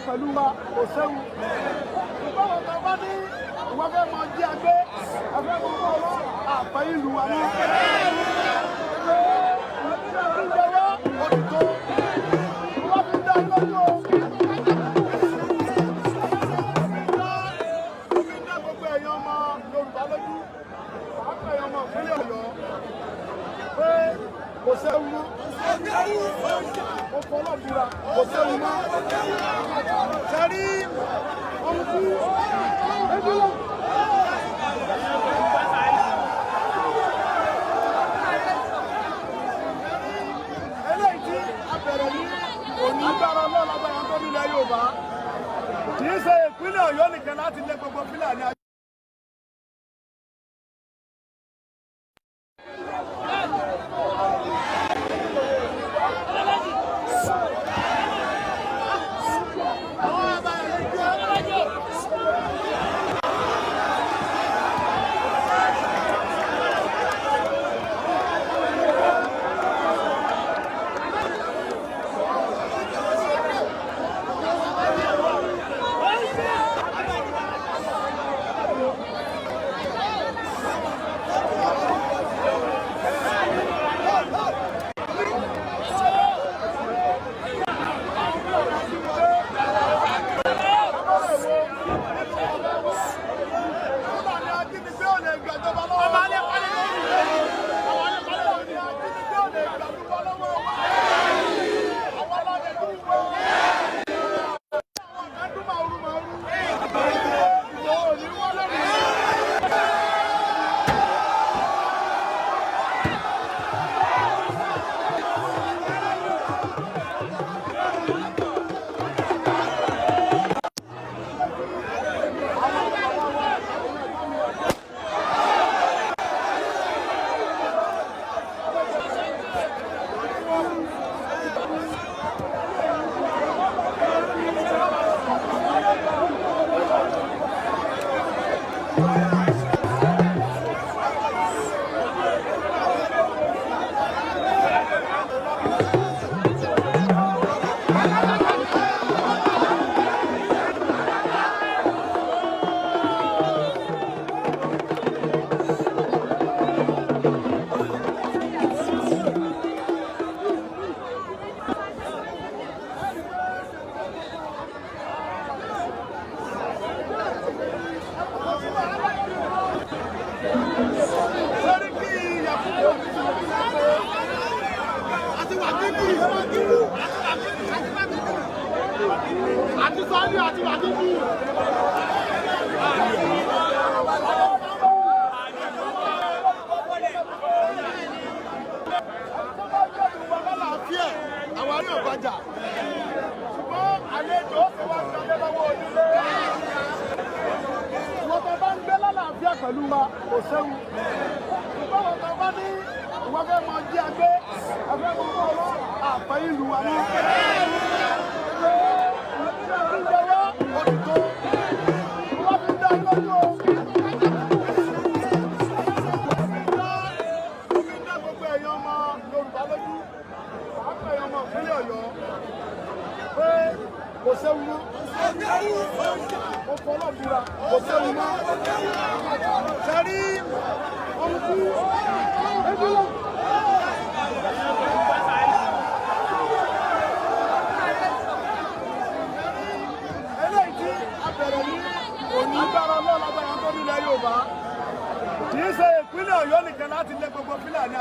Pẹ̀lú wa, kò séwu. Ṣùgbọ́n wọn kan bá ní ìwọ fẹ́ mọ jí agbé, ẹ fẹ́ mọ kó lọ àpẹ ìlú wa mọ́. Ìjọba òtítọ́ wọ́n fi dá lójú o. Ó fi dá gbogbo ẹ̀yin ọmọ Yorùbá lójú, pàápàá ẹ̀yin ọmọ ìpínlẹ̀ Ọ̀yọ́, pé kò séwu mọ́. Mo fọlọ́ búra, kò séwu mọ́. Sẹ́rí ohun tí ẹbí lọ. Eléyìí tí a bẹ̀rẹ̀ ní òní, agbára Ọlọ́run, agbára tó nílẹ̀ Yorùbá, kì í ṣe ìpínlẹ̀ Ọ̀yọ́ nìkan láti lé gbogbo Fúlàní. Fúlàní ajínigbé ò lè gbàjọba lọ́wọ́ wa. Fúlàní ajínigbé ò lè gbàjọba lọ́wọ́ wa. Àwọn aládé tó ń wọ. Àwọn kan dún màrú màrú. Ìwọ ò ní wọ́n lónìí. Sẹ́ríkì Yakubu Àti wàkíkì àti sọ́ọ́lì àti wàkíkì. Tó bá jẹ́ ìwà lálàáfíà, àwọn arí ọ̀bàjà. Ṣùgbọ́n àlejò ó fi wá ṣayé lọ́wọ́ onílé. Ìwọ tó bá ń gbé lálàáfíà pẹ̀lú wa, kò séwu. Ṣùgbọ́n wọn tó bá ní ìwọ fẹ́ mọ jí agbé, ẹ fẹ́ mọ kó lọ àpẹ ìlú wa mọ́. Ìjọba òtítọ́ wọ́n fi dá lójú o. Ó fi dá gbogbo ẹ̀yin ọmọ Yorùbá lójú, pàápàá ẹ̀yin ọmọ ìpínlẹ̀ Ọ̀yọ́, pé kò séwu mọ́. Mo fọlọ́ búra, kò séwu mọ́. Sẹ́rí ohun tí ẹbí lọ. Eléyìí tí a bẹ̀rẹ̀ ní òní, agbára Ọlọ́run, agbára tó nílẹ̀ Yorùbá, kì í ṣe ìpínlẹ̀ Ọ̀yọ́ nìkan láti lé gbogbo Fúlàní.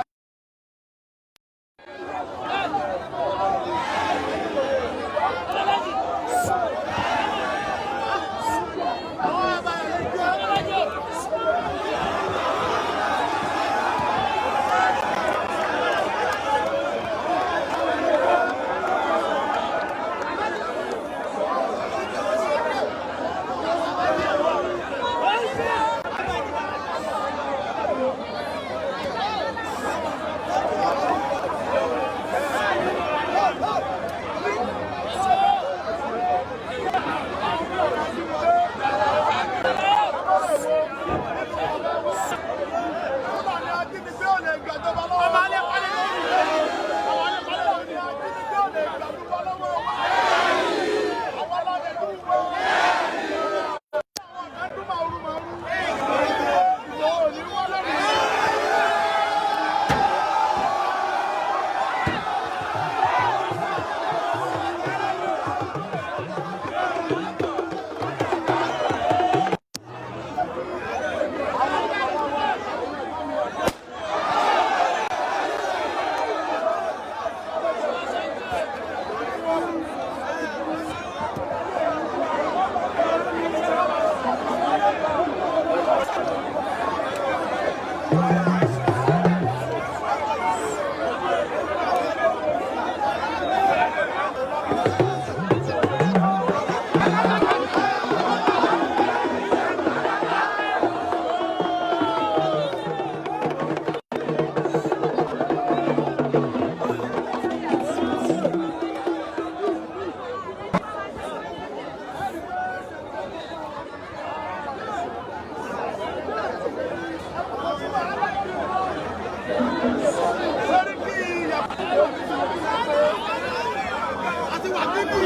Àti wàkíkì.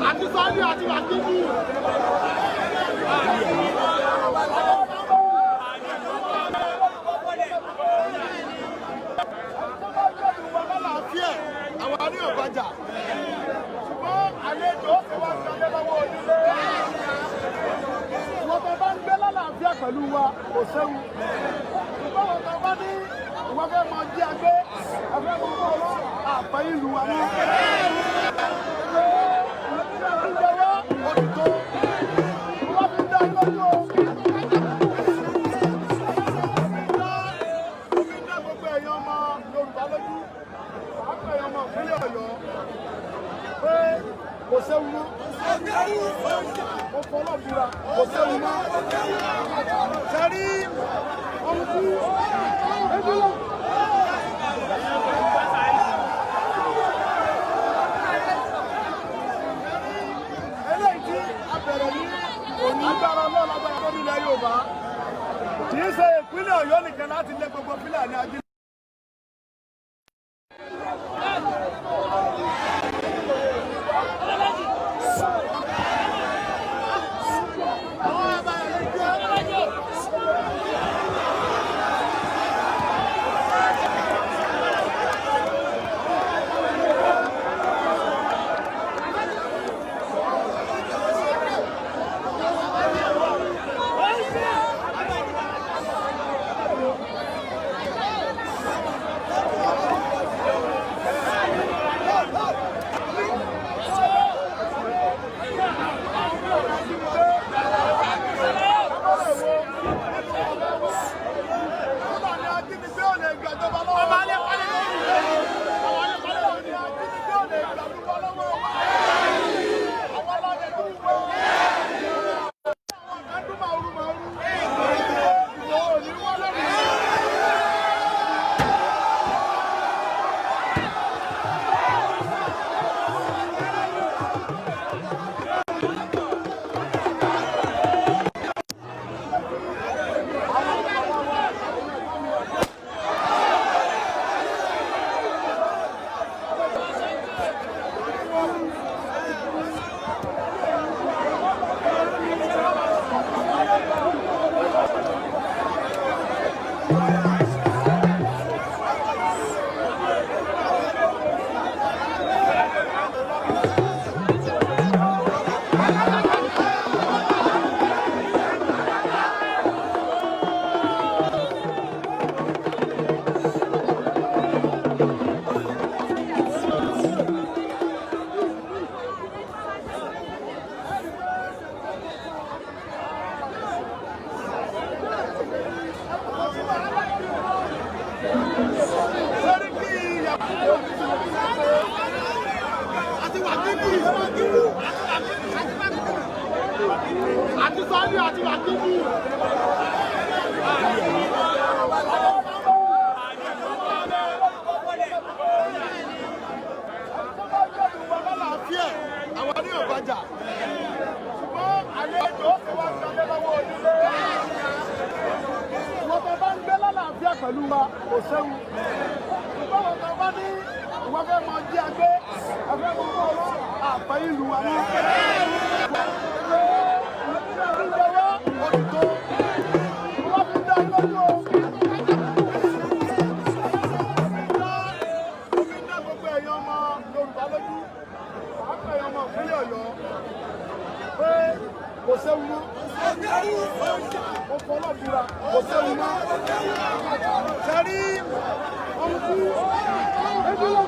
Àti sọ́ọ́lì àti wàkíkì. Àwọn arí ọ̀bàjà ṣùgbọ́n àlejò ó fi wá ṣayé lọ́wọ́ onílé. Wọ́n tó bá ń gbé lálàáfíà pẹ̀lú wa kò séwu. Ṣùgbọ́n wọ́n tó bá ní ìwọ́n fẹ́ mọ jí agbé, ẹfẹ́ mọ mọ́ ọlọ́ àpẹ́ ìlú wa mọ́. Ìjọba òtítọ́, wọ́n fi dá lójú o. Omi dá gbogbo ẹ̀yàn ọmọ Yorùbá lójú, pàápàá ẹ̀yàn ọmọ ìpínlẹ̀ Ọ̀yọ́ pé kò séwu mọ́. Mo fọlọ́ búra, kò séwu mọ́. Sẹ́rí ohun tí ẹbí lọ. Eléyìí tí a bẹ̀rẹ̀ ní òní agbára ọlọ́run agbára tó nílẹ̀ Yorùbá. Kì í ṣe ìpínlẹ̀ Ọ̀yọ́ nìkan láti lé gbogbo Fúlàní ajínigbé. Fúlàní ajínigbé ò lè gbàjọba lọ́wọ́. Ọba alẹ́ pálẹ̀ lórí. Ọba alẹ́ pálẹ̀ lórí. Fúlàní ajínigbé ò lè gbàlúwọ́ lọ́wọ́ wa. Àwọn ọlọ́dẹ tó ń wọ. Àwọn kan dún màrú màrú. Ìwọ ò ní wọ́n lónìí. Sẹ́rí kí ìyàwó Àti wàkíkì. Àti sọ́ọ́lì àti wàkíkì. tó bá gbẹ̀dùn wa lálàáfíà, àwọn arí ọ̀bàjà. Ṣùgbọ́n àlejò ó fi wá ṣayé lọ́wọ́ onílé. Wọ́n tó bá ń gbé lálàáfíà pẹ̀lú wa kò séwu. Ṣùgbọ́n wọ́n tó bá ní ìwọ́n fẹ́ mọ jí agbé, ẹfẹ́ mọ mọ́ ọlọ́ àpẹ́ ìlú wa mọ́. Ìjọba òtítọ́, wọ́n fi dá lójú o. Omi dá gbogbo ẹ̀yàn ọmọ Yorùbá lójú, pàápàá ẹ̀yàn ọmọ ìpínlẹ̀ Ọ̀yọ́ pé kò séwu mọ́. Mo fọlọ́ búra, kò séwu mọ́. Sẹ́rí ohun tí ẹbí lọ.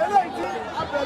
Eléyìí tí a bẹ̀rẹ̀.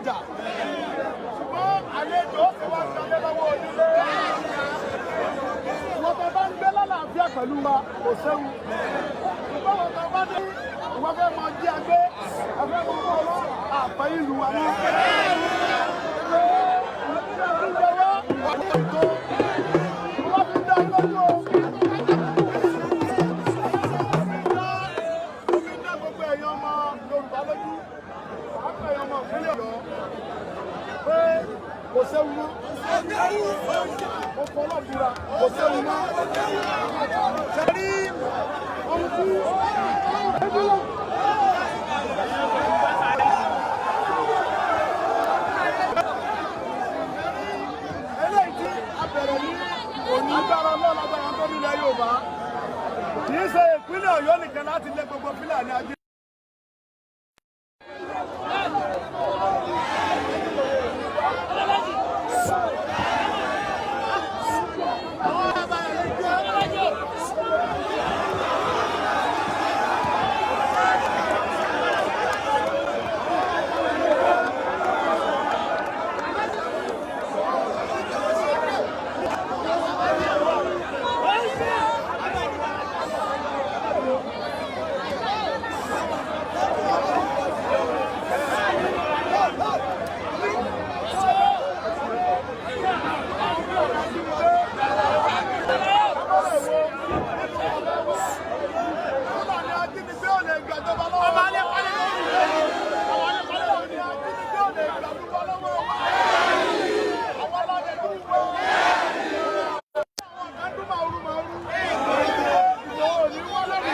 bàjà. Ṣùgbọ́n àlejò ó fi wá gbalé lọ́wọ́ onílé. Ìwọ́n tó bá ń gbé lálàáfíà pẹ̀lú wa kò séwu. Ṣùgbọ́n wọn tó bá dé ìwọ́n fẹ́ mọ jí agbé, ẹ̀fẹ́ mọ kó ọlọ́ àpẹ́ ìlú wa mọ́. Wọ́n fi dá iná lójú o. Omi dá gbogbo ẹ̀yàn ọmọ Yorùbá lójú, pàápàá ẹ̀yàn ọmọ ìpínlẹ̀ Ọ̀yọ́, pé kò séwu mọ́. Mo fọlọ́ búra, kò séwu mọ́. Ṣé rí ohun tí eléyìí tí a bẹ̀rẹ̀ ní òní agbára ọlọ́run agbára tó nílẹ̀ Yorùbá kì í ṣe ìpínlẹ̀ Ọ̀yọ́ nìkan láti lé gbogbo Fúlàní ají. Fúlàní ajínigbé ò lè gbàjọba lọ́wọ́. Ọba alẹ́ palẹ̀ lórí. Fúlàní ajínigbé ò lè gbàdúgbò lọ́wọ́ wa. Àwọn ọlọ́dẹ dúró. Àwọn kan dún màrú màrú. Ìwọ ò ní wọ́n lónìí.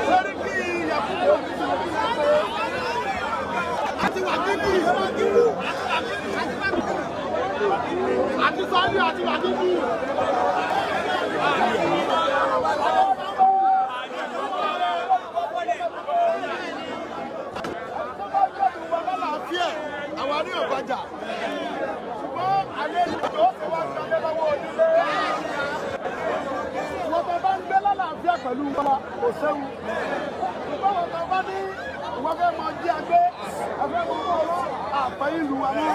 Sẹ́ríkì Yakubu Àti wàkíkì. Àti sọ́ọ́lì àti wàkíkì. tó bá gbẹ̀dùn wa lálàáfíà àwọn àrí ọ̀bàjà. Ṣùgbọ́n àlejò ó fi wá gbalé lọ́wọ́ onílé. Ìwọ́n tó bá ń gbé lálàáfíà pẹ̀lú wa kò séwu. Ṣùgbọ́n wọn tó bá ní ìwọ́n fẹ́ mọ jí agbé, ẹ̀fẹ́ mọ kó ọlọ́ àpẹ́ ìlú wa mọ́.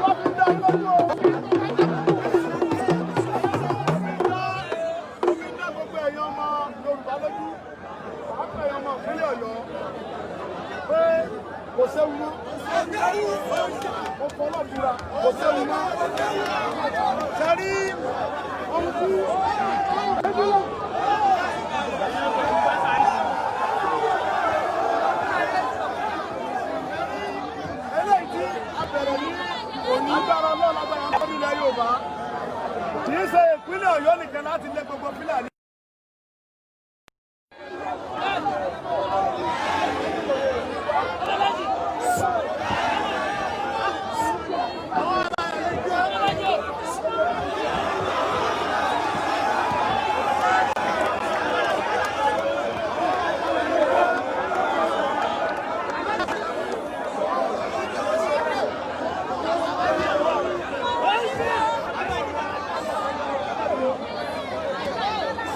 Wọ́n fi dá iná lójú o. Omi dá gbogbo ẹ̀yàn ọmọ Yorùbá lójú, pàápàá ẹ̀yàn ọmọ ìpínlẹ̀ Ọ̀yọ́, pé kò séwu mọ́. Mo fọlọ́ búra, kò séwu mọ́. Ṣé rí ohun tí eléyìí tí a bẹ̀rẹ̀ ní òní agbára ọlọ́run agbára tó nílẹ̀ Yorùbá kì í ṣe ìpínlẹ̀ Ọ̀yọ́ nìkan láti lé gbogbo Fúlàní. Hey!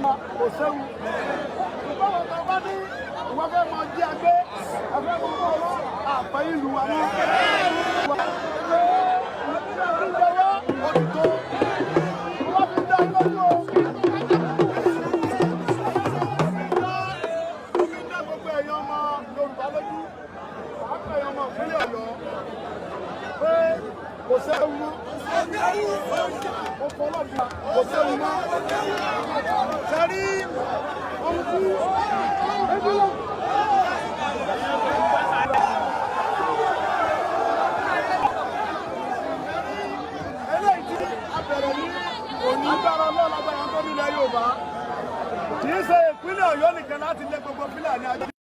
wa kò séwu. Ìgbọ́wọ́ tó bá ní ìwọ fẹ́ mọ jí agbé, ẹfẹ́ mọ mọ́ ọlọ́ àpẹ́ ìlú wa mọ́. Ìjọba òtítọ́ wọ́n fi dá lójú o. Omi dá gbogbo ẹ̀yàn ọmọ Yorùbá lójú, pàápàá ẹ̀yàn ọmọ ìpínlẹ̀ Ọ̀yọ́, pé kò séwu mọ́. Mo fọlọ́ bí kò séwu mọ́. Sẹ́rí ohun tí eléyìí tí a bẹ̀rẹ̀ ní òní gbára lọ́lágbára tó nílẹ̀ Yorùbá. Kì í ṣe ìpínlẹ̀ Ọ̀yọ́ nìkan láti lé gbogbo Fúlàní ajé.